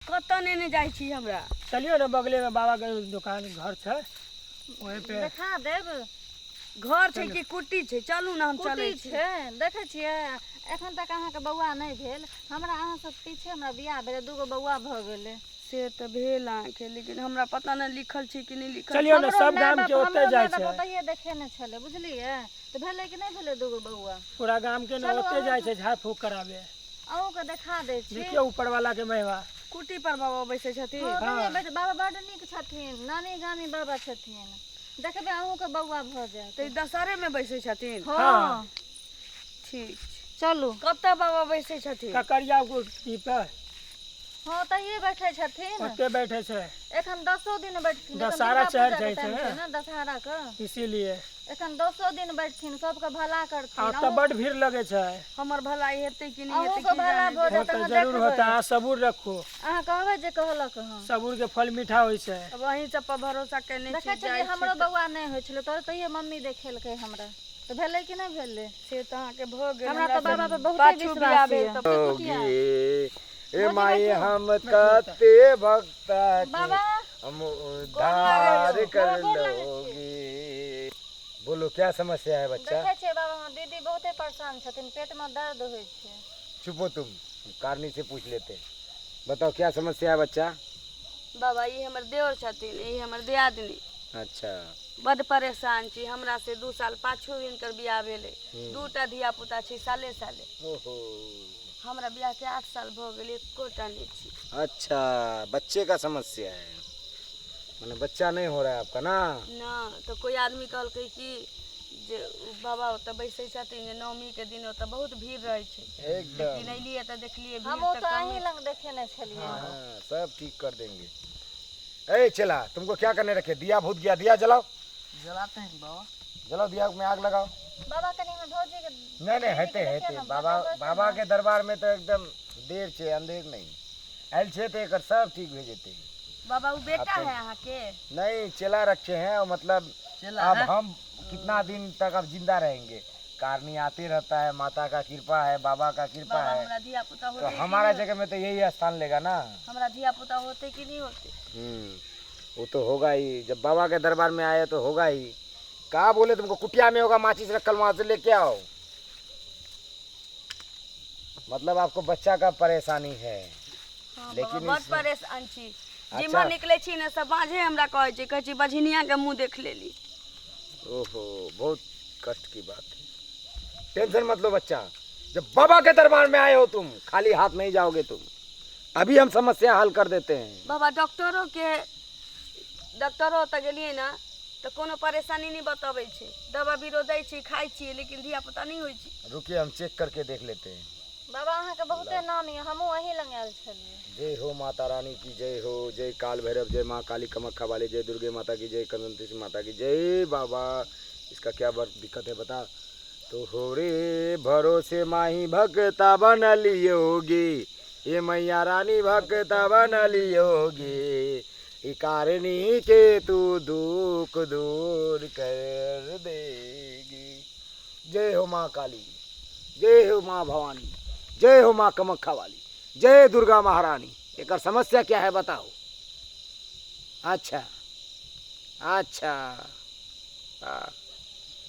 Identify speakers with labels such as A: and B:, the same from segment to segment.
A: कतऽ नेने जाइ छी हमरा?
B: चलियौ ने, बगले में बाबा के दुकान घर छै, वहीं पे
C: देखा देब।
A: घर छै कि कुटी छै? चलू ने, हम चलै
C: कुटी
A: छी।
C: छै। देखै छियै, एखन तक अहाँके बौआ नहि भेल। हमरा अहाँ सब पीछे हमरा बियाह भेलै, दूगो बौआ भऽ गेलै।
A: से तऽ भेल अहाँके, लेकिन हमरा पता नहि लिखल छै कि नहि लिखल।
B: चलियौ ने।
C: हमरो
B: सब
C: माय
B: गाम
C: बाप
B: के ओतहि
C: हमरो
B: जाइ
C: माय बाप
B: छै।
C: ओतहिए देखेने छलै, बुझलियै? तऽ भेलै कि नहि भेलै दूगो बौआ?
B: पूरा गाम के ने
C: चलू,
B: ओतहि जाइ
C: अहूँके
B: छै झाड़ फूक कराबे।
C: अहूँके देखा दै छी।
B: देखियौ ऊपर वाला के महिमा।
A: कुटी पर बाबा बैसै छथिन?
C: हँ,
B: हाँ।
C: ओतहिए बैठ। बाबा बड्ड नीक छथिन, नानी गामी बाबा छथिन। देखबै, अहूँके बौआ भऽ जायत।
A: तऽ ई दशहरे मे बैसै छथिन?
C: हँ।
A: ठीक छै।
C: चलू।
A: कतऽ बाबा बैसै छथिन?
B: ककरिया कुटी पे।
C: हँ, ओतहिए बैठे छथिन।
B: ओते बैठे छै।
C: एखन 10 दिन बैठथिन। एखन
B: दशहरा
C: दुर्गा
B: चढ़ि
C: पूजाके
B: जाइ
C: टाइम
B: छै।
C: छै ने दशहराके।
B: इसीलिए।
C: एखन 10 दिन बैठथिन, सबके भला
B: आ
C: करथिन।
B: ओतऽ
C: अहूँ
B: बड भीड़ लगै छै।
A: हमर भलाई हेतै कि नहि हेतै
C: अहूँके
A: की
C: भला
A: जाने।
C: भऽ जायत।
B: होतै,
C: अहाँ
B: जरूर
C: देखबै।
B: होतै। अहाँ सबूर रखू।
C: अहाँ कहबै जे कहलक हँ।
B: सबूर के फल मीठा होइ छै।
A: अब अहीं सब पर भरोसा केने
C: देखै
A: छी,
C: छलियै,
A: जाइ छी
C: हमरो
A: तऽ।
C: बौआ नहि होइ छलै तऽ तैयो मम्मी देखेलकै हमरा, तऽ भेलै कि नहि भेलै?
A: से तऽ अहाँके भऽ गेल।
C: हमरा तऽ
A: से
C: बाबा पर बहुते
A: पाछू बियाह
C: विश्वास
A: भेल
C: यऽ।
A: तऽ
C: कुटिया
D: गे ए
C: भौजी
D: माई,
C: बैठू।
D: हम कते भक्ता के
C: बाबा
D: हम
C: गोर लागै
D: उद्धार
C: छी।
D: कर
C: बाबा, गोर लागै छी।
D: लोगे। बोलो, क्या समस्या है बच्चा?
C: देखै छियै बाबा, हमर दीदी बहुते परेशान छथिन, पेटमे दर्द होइ छै।
D: चुप हो तुम, हम कारनी से पूछ लेते हैं। बताओ, क्या समस्या है बच्चा?
A: बाबा, ई हमर देवर छथिन, ई हमर दियादनी।
D: अच्छा।
A: बड्ड परेशान छी। हमरा से 2 साल पाछू हिनकर बियाह भेलै। दूटा धिया पुता छै साले साले।
D: ओहो।
A: हमरा बियाह के 8 साल भऽ गेल, एकोटा नहि छी।
D: अच्छा, बच्चे का समस्या है, माने बच्चा नहीं हो रहा है आपका ना?
A: ना तऽ कोइ आदमी कहलकै कि जे उ बाबा ओतऽ बैसै छथिन जे नवमी के दिन ओतऽ बहुत भीड़ रहै छै।
D: एकदम।
A: लेकिन अयलियै तऽ देखलियै भीड़
C: हमहूँ
A: तऽ
C: तऽ
A: कमे।
C: अहीं लग देखेने छलियै।
D: हाँ, सब ठीक कर देंगे। ए चला, तुमको क्या करने रखे? दिया भूत गया, दिया जलाओ।
E: जलाते हैं बाबा।
D: जलाओ, दिया में आग लगाओ।
C: बाबा, कनि हमर भौजीके
D: नहीं नहीं,
C: दीदीके
D: हेते
C: देखियौ
D: हेते
C: ने।
D: बाबा।
C: बच्चा
D: बाबा
C: ने।
D: के दरबार में तो एकदम देर छे, अंधेर नहीं। आयल छे तो एकर सब ठीक भे जेते।
A: बाबा, उ बेटा
D: आपके
A: है अहाँके?
D: नहीं, चेला रखे हैं और मतलब
E: चेला
D: अब
E: है।
D: हम कितना दिन तक अब जिंदा रहेंगे? कारनी आते रहता है। माता का कृपा है, बाबा का कृपा
A: बाबा,
D: है
A: हमरा धिया पुता
D: तो
A: होतै कि
D: हमारा
A: नहि होतै?
D: जगह में तो यही स्थान लेगा ना।
A: हमरा धिया पुता होतै कि नहि होतै?
D: वो तो होगा ही। जब बाबा के दरबार में आए तो होगा ही। कहा बोले तुमको? कुटिया में होगा माचिस रखल, वहां से लेके आओ। मतलब आपको बच्चा का परेशानी है?
A: हँ
D: लेकिन
A: बाबा, बड परेशान छी। जिम्हर निकलै छी ने, सब बाँझे हमरा कहै छै, कहै छै बझनिया के मुँह देख लेली।
D: ओहो, बहुत कष्ट की बात है। टेंशन मत लो बच्चा, जब बाबा के दरबार में आए हो तुम, खाली हाथ नहीं जाओगे तुम। अभी हम समस्या हल कर देते हैं।
A: बाबा, डॉक्टरो के डॉक्टरो ओतऽ गेलियै ने तऽ कोनो परेशानी नहि बतबै छै। दवा बीरो दै छै, खाइ छियै, लेकिन धिया पुता नहि होइ छै।
D: रुकिए, हम चेक करके देख लेते हैं।
C: बाबा, अहाँके बहुते नाम यऽ, हमहूँ अहीं लग आयल छलियै।
D: जय हो माता रानी की जय हो, जय काल भैरव, जय माँ काली कमख्या वाली, जय दुर्गे माता की जय, कंदंती माता की जय। बाबा, इसका क्या बड़ दिक्कत है बता तो। हो रे भरोसे माही भक्ता बन लियोगी, ये मैया रानी भक्ता बन लियोगी, ई कारणी के तू दुख दूर कर देगी। जय हो माँ काली, जय हो माँ भवानी, जय हो माँ कमख्या वाली, जय दुर्गा महारानी। एक समस्या क्या है बताओ। अच्छा अच्छा, हाँ,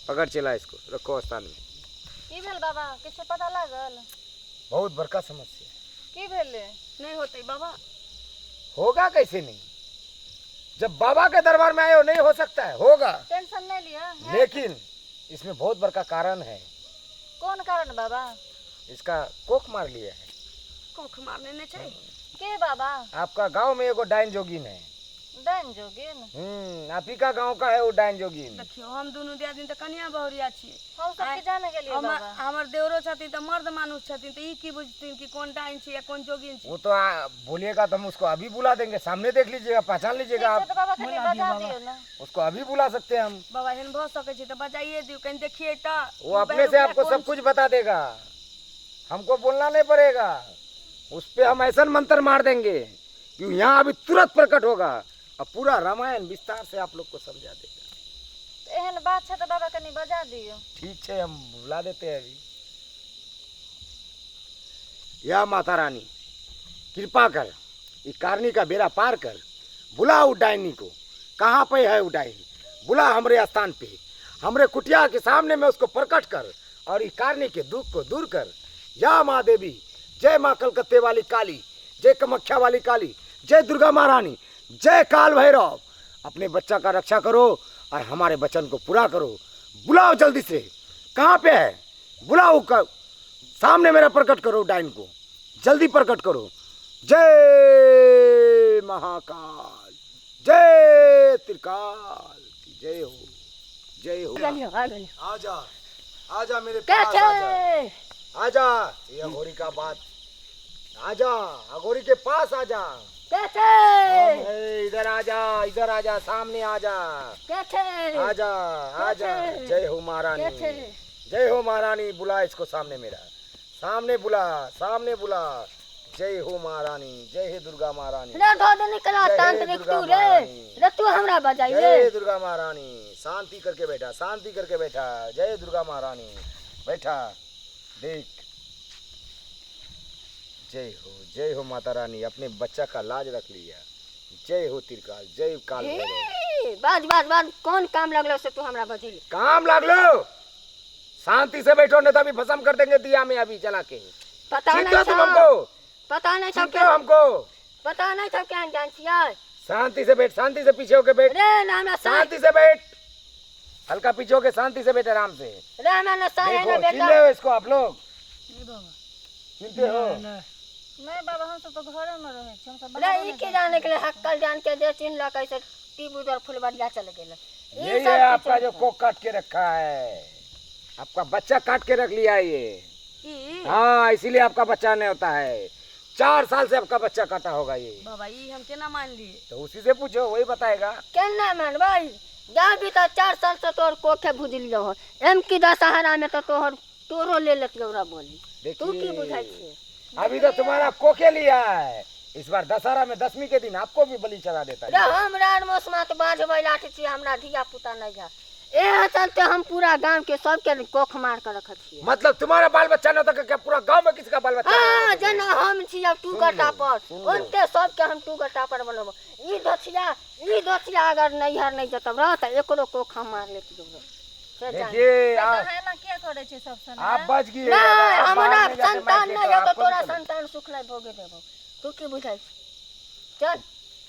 D: पकड़ चला, इसको रखो स्थान में।
C: की भेल बाबा, किछु पता लागल?
D: बहुत बड़का समस्या है।
C: की भेलै?
A: नहि होतै बाबा?
D: होगा, कैसे नहीं? जब बाबा के दरबार में आए हो, नहीं हो सकता है? होगा।
C: टेंशन नहि लिअ।
D: लेकिन इसमें बहुत बड़का कारण है।
C: कोन कारण बाबा?
D: इसका कोख मार लिया है।
A: कोख मारने नहि छै।
C: के बाबा?
D: आपका गांव में एगो डाइन जोगिन है।
C: डाइन जोगिन?
D: हम्म, आप ही का गांव का है वो डाइन जोगिन।
A: देखियौ, हम दुनू दियादनी तऽ कनिया बहुरिया छियै।
C: हम सब की जाने गेलियै
A: हमर
C: बाबा।
A: हमर देवरो छथिन तऽ मर्द मानुस छथिन, तऽ ई की बुझथिन कि कोन डाइन छै या कोन जोगिन छै?
D: वो तो बोलिएगा तो हम उसको अभी बुला देंगे। सामने देख लीजिएगा, पहचान
C: ठीक
D: लीजिएगा
C: छै
D: आप।
C: तऽ बाबा, कनि
B: बोला दियौ
C: बजा
B: बाबा।
C: दियौ ने।
D: उसको अभी बुला सकते हैं हम।
A: बाबा, एहन भऽ सकै छै तऽ बजाइए दियौ, कनि देखियै तऽ।
D: वो अपने से आपको सब कुछ बता देगा, हमको बोलना नहीं पड़ेगा। उस पे हम ऐसा मंत्र मार देंगे कि यहाँ अभी तुरंत प्रकट होगा और पूरा रामायण विस्तार से आप लोग को समझा देगा।
C: तऽ एहन बात छै तऽ बाबा, कनि बजा दियौ।
D: ठीक है, हम बुला देते हैं अभी। या माता रानी, कृपा कर। ये कारनी का बेड़ा पार कर। बुला उ डायनी को, कहाँ पे है वो डायन, बुला हमरे स्थान पे, हमरे कुटिया के सामने में उसको प्रकट कर और इस कारनी के दुख को दूर कर। या माँ देवी, जय माँ कलकत्ते वाली काली, जय कमख्या वाली काली, जय दुर्गा महारानी, जय काल भैरव। अपने बच्चा का रक्षा करो और हमारे वचन को पूरा करो। बुलाओ जल्दी से, कहाँ पे है, बुलाओ, सामने मेरा प्रकट करो डाइन को, जल्दी प्रकट करो। जय महाकाल, जय त्रिकाल की जय हो, जय हो। आजा आजा मेरे पास, आजा आजा, ये अघोरी का बात, आजा अघोरी के पास आजा। कैसे? इधर आजा, इधर आजा, सामने आजा। कैसे? आजा आजा, जय हो महारानी, जय हो महारानी। बुला इसको सामने, मेरा सामने बुला, सामने बुला। जय हो महारानी, जय हे दुर्गा महारानी। जय दुर्गा महारानी। शांति करके बैठा, शांति करके बैठा। जय दुर्गा महारानी, बैठा देख। जय हो, जय हो माता रानी, अपने बच्चा का लाज रख लिया। जय हो त्रिकाल, जय काल भैरव।
E: बाज बाज बाज, कौन काम लगलो से तू हमरा बजेली?
D: काम लागलो, शांति से बैठो, नहीं तो अभी भस्म कर देंगे दिया में अभी जला के।
E: पता नहीं
D: तुम हमको,
E: पता नहीं
D: सब हमको,
E: पता नहीं सब क्या जान छियै।
D: शांति से बैठ, शांति से पीछे होके बैठ।
E: रे ना हमरा
D: शांति से बैठ, हल्का पीछे होके शांति से बैठ, आराम से।
E: रे हमरा ना सारे ना बेटा।
D: चिल्ले हो इसको आप लोग, चिंते हो?
C: नहीं बाबा, हम सब तो घरे में रहे छी, हम सब
E: रे ई के जाने के लिए हक्कल जान के जे चिन्ह ल कैसे टीबू उधर फुलबरिया चल गेल।
D: ये है आपका जो कोक काट के रखा है, आपका बच्चा काट के रख लिया है ये। हाँ, इसीलिए आपका बच्चा नहीं होता है। 4 साल से आपका बच्चा काटा होगा ये।
A: बाबा ये हम केना मान लिए?
D: तो उसी से पूछो, वही बताएगा।
E: केना मानबै? जा भी तो 4 साल से तोर कोखे भुजलियो हो, एम की दशहरा में तो तोहर तोरो ले लेतियो रा बोली। तू की बुझाई छे?
D: अभी तो तुम्हारा कोखे लिया है, इस बार दशहरा में 10वीं के दिन आपको भी बलि चढ़ा देता है।
E: हमरा मोसमा तो बाँझ बैलाठ छी, हमरा धिया पुता नहीं है, एह चलते हम पूरा गांव के सबके कोख मार के रखत छियै।
D: मतलब तुम्हारा बाल बच्चा न होता क्या पूरा गांव में किसी का बाल बच्चा?
E: हां, जना हम छी अब तू गटा पर, ओनते सबके हम तू गटा पर बनबो। ई दोछिया, ई दोछिया अगर नैहर नहीं जतब रह त एकरो कोख हम मार लेतियो।
D: देखिए
C: आप ना क्या करे छै सब सन,
D: आप बच गए।
E: नहीं, हमरा संतान नहीं हो तो तोरा संतान सुख नहीं भोगे देबो। तू की बुझाई? चल,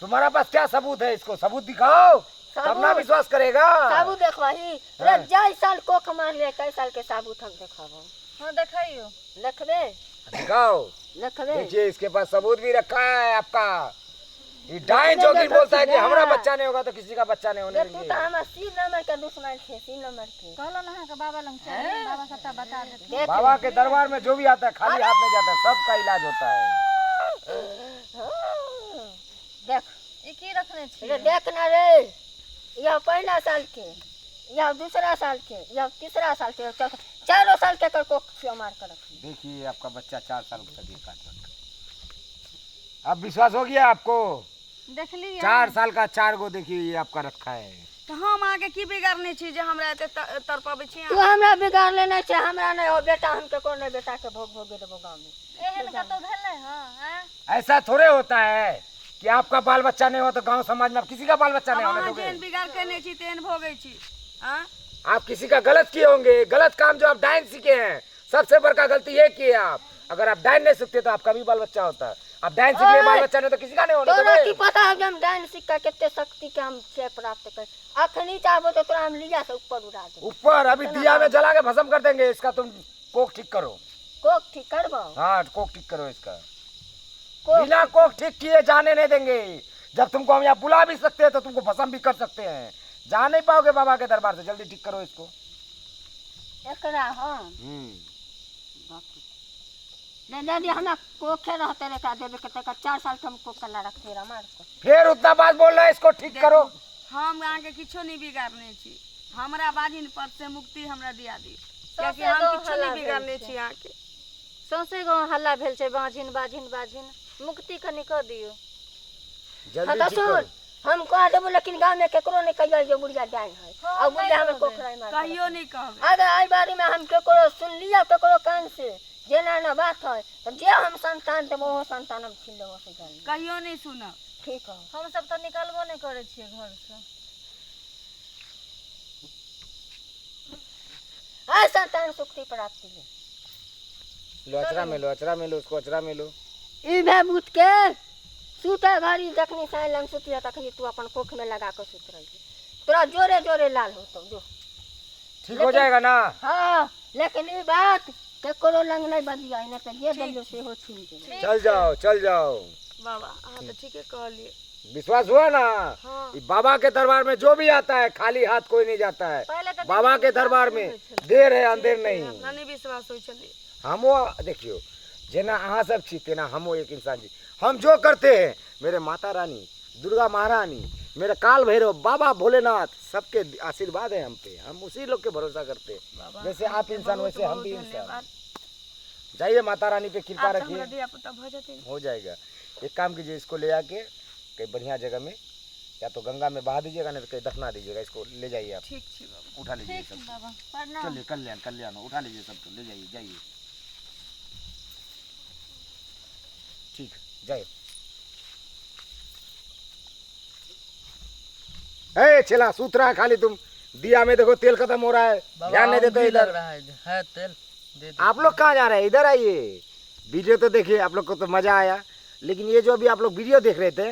D: तुम्हारा पास क्या सबूत है? इसको सबूत दिखाओ तब ना विश्वास करेगा।
E: साबुत देखवाही रे, जाय साल कोख मार ले कई साल के साबुत हम देखाबो।
C: हां देखाइयो,
E: देखबे,
D: दिखाओ,
E: देखबे।
D: देखिए इसके पास सबूत भी रखा है आपका। ये डाइन जोगिन बोलता है कि हमारा बच्चा नहीं होगा तो किसी का बच्चा नहीं होने
E: तू
D: देंगे।
E: तो हमरा 3 नंबर के दुश्मन छे, 3 नंबर के।
C: कहलो ना के बाबा लंग चल, बाबा सबटा बता देते।
D: बाबा के दरबार में जो भी आता है खाली हाथ नहीं जाता, सबका इलाज होता है।
E: देख
C: ई की रखने छी
E: रे, देख ना रे, यह पहला साल के, यह दूसरा साल के, यह तीसरा साल के, चारों साल के कर कोख मार कर रखी।
D: देखिए आपका बच्चा 4 साल का काट रखा। अब विश्वास हो गया आपको?
C: देख ली
D: 4 साल का 4 गो देखिए ये आपका रखा है।
A: तो हम आगे की बिगाड़ने छी जे हमरा एते तड़पाबै छी?
E: तू हमरा बिगाड़ले नहीं छे, हमरा नहीं हो बेटा, हम के कोनो बेटा के भोग भोगे देबो गांव में।
C: एहन कतो भेलै हां?
D: ऐसा थोड़े होता है कि आपका बाल बच्चा नहीं हो तो गांव समाज में आप किसी का बाल बच्चा नहीं होने दोगे।
A: जेहन बिगाड़ के नहीं छी तेहन भोगै छी। हां,
D: आप किसी का गलत किए होंगे, गलत काम जो आप डाइन सीखे हैं, सबसे बड़का गलती ये की है आप। अगर आप डाइन नहीं सीखते तो आपका भी बाल बच्चा होता है। आप डाइन सीख लिए बाल बच्चा नहीं तो किसी का नहीं होने
E: तोरा
D: दोगे।
E: की पता है हम डाइन सीख के कितने शक्ति के हम से प्राप्त कर, अखनी चाहबो तो तोरा हम लिया से ऊपर उड़ा दे।
D: ऊपर अभी दिया में जला के भस्म कर देंगे इसका। तुम कोख ठीक करो।
E: कोख ठीक करबो?
D: हाँ, कोख ठीक करो इसका। बिना कोख ठीक किए जाने नहीं देंगे। जब तुमको हम यहाँ बुला भी सकते हैं तो तुमको भस्म भी कर सकते हैं, जा नहीं पाओगे बाबा के दरबार से। जल्दी ठीक करो इसको।
E: एकरा हम नहीं दादी, हमरा कोखे रहते रे का देबे के तक 4 साल के हम कोख ना रखते रे मार को।
D: फिर उतना बात बोल रहा है, इसको ठीक करो।
A: हम अहाँ के किछो नहीं बिगाड़ने छी, हमरा बाजिन पर से मुक्ति हमरा दिया दी, कियाकि हम किछो नहीं बिगाड़ने छी अहाँ के।
C: सौंसे गाँव हल्ला भेल छै बाझिन बाझिन बाझिन, मुक्ति कनि कऽ दियौ।
D: जल्दी ठीक करो।
E: हम कह देबो लेकिन गांव में केकरो नहीं कहियो जे बुढ़िया डाइन है और बुढ़िया हमर कोखराई मार
A: कहियो नहीं कहबै।
E: अगर आई बारी में हम केकरो सुन लिया केकरो कान से जेना न बात है तऽ जे हम संतान देबो ओहो संतान हम छीन लेबो से जान।
A: कहियो नहि सुनब।
E: ठीक है।
C: हमसब तऽ निकलबो नहि करै छियै घरसँ।
E: है संतान सुख की प्राप्ति है।
D: लो अचरा में लो, अचरा में लो, उसको अचरा में लो।
E: ई भे भूत के सुते घड़ी जखनी साँझ लग सुतिया तखनी तू अपन कोख में लगा के सुत रही, तोरा जोरे जोरे लाल होतो जो।
D: ठीक हो जाएगा ना?
E: हाँ, लेकिन ई बात केकरो लंग नहीं बजिया, नहीं तो जे देलियो सेहो छीन गेलै।
D: चल जाओ, चल जाओ।
A: बाबा अहाँ तऽ ठीके कहलियै।
D: विश्वास हुआ ना?
A: हाँ।
D: ई बाबा के दरबार में जो भी आता है खाली हाथ कोई नहीं जाता है।
C: पहले तऽ
D: बाबा के दरबार में देर है अंधेर नहीं।
A: हमरा नहि विश्वास होइ छलै।
D: हमो देखियो जेना अहाँ सब छी तेना हमो एक इंसान छी। हम जो करते हैं मेरे माता रानी दुर्गा महारानी मेरे काल भैरव बाबा भोलेनाथ सबके आशीर्वाद है हम पे, हम उसी लोग के भरोसा करते हैं।
A: बाबा,
D: जैसे आप इंसान
A: बहुत
D: वैसे हम भी
A: बहुत
D: इंसान।
A: धन्यवाद।
D: जाइए माता रानी पे कृपा
A: आब तऽ हमरा
D: रखिए।
A: धिया पुता भऽ जेतै ने।
D: हो जाएगा। एक काम कीजिए, इसको ले आके कहीं बढ़िया जगह में या तो गंगा में बहा दीजिएगा, नहीं तो कहीं दफना दीजिएगा। इसको ले जाइए आप।
A: ठीक छी बाबा।
D: उठा लीजिए
C: ठीक
D: सब।
C: बाबा, प्रणाम।
D: चलिए कल्याण, कल्याण हो, उठा लीजिए सबको, ले जाइए, जाइए। ठीक, जाइए। ए चला सूत रहा खाली तुम, दिया में देखो तेल खत्म हो रहा है, ध्यान नहीं देते इधर।
F: लग रहा है तेल दे दो।
D: आप लोग कहाँ जा रहे हैं? इधर आइए। वीडियो तो देखिए, आप लोग को तो मज़ा आया, लेकिन ये जो अभी आप लोग वीडियो देख रहे थे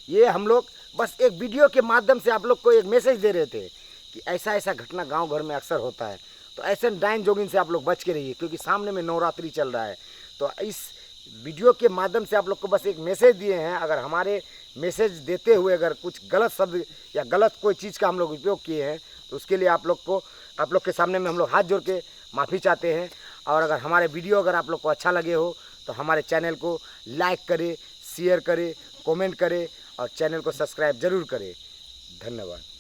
D: ये हम लोग बस एक वीडियो के माध्यम से आप लोग को एक मैसेज दे रहे थे कि ऐसा ऐसा घटना गांव घर में अक्सर होता है, तो ऐसे डाइन जोगिन से आप लोग बच के रहिए, क्योंकि सामने में नवरात्रि चल रहा है। तो इस वीडियो के माध्यम से आप लोग को बस एक मैसेज दिए हैं। अगर हमारे मैसेज देते हुए अगर कुछ गलत शब्द या गलत कोई चीज़ का हम लोग उपयोग किए हैं तो उसके लिए आप लोग के सामने में हम लोग हाथ जोड़ के माफ़ी चाहते हैं। और अगर हमारे वीडियो अगर आप लोग को अच्छा लगे हो तो हमारे चैनल को लाइक करें, शेयर करें, कमेंट करें और चैनल को सब्सक्राइब ज़रूर करें। धन्यवाद।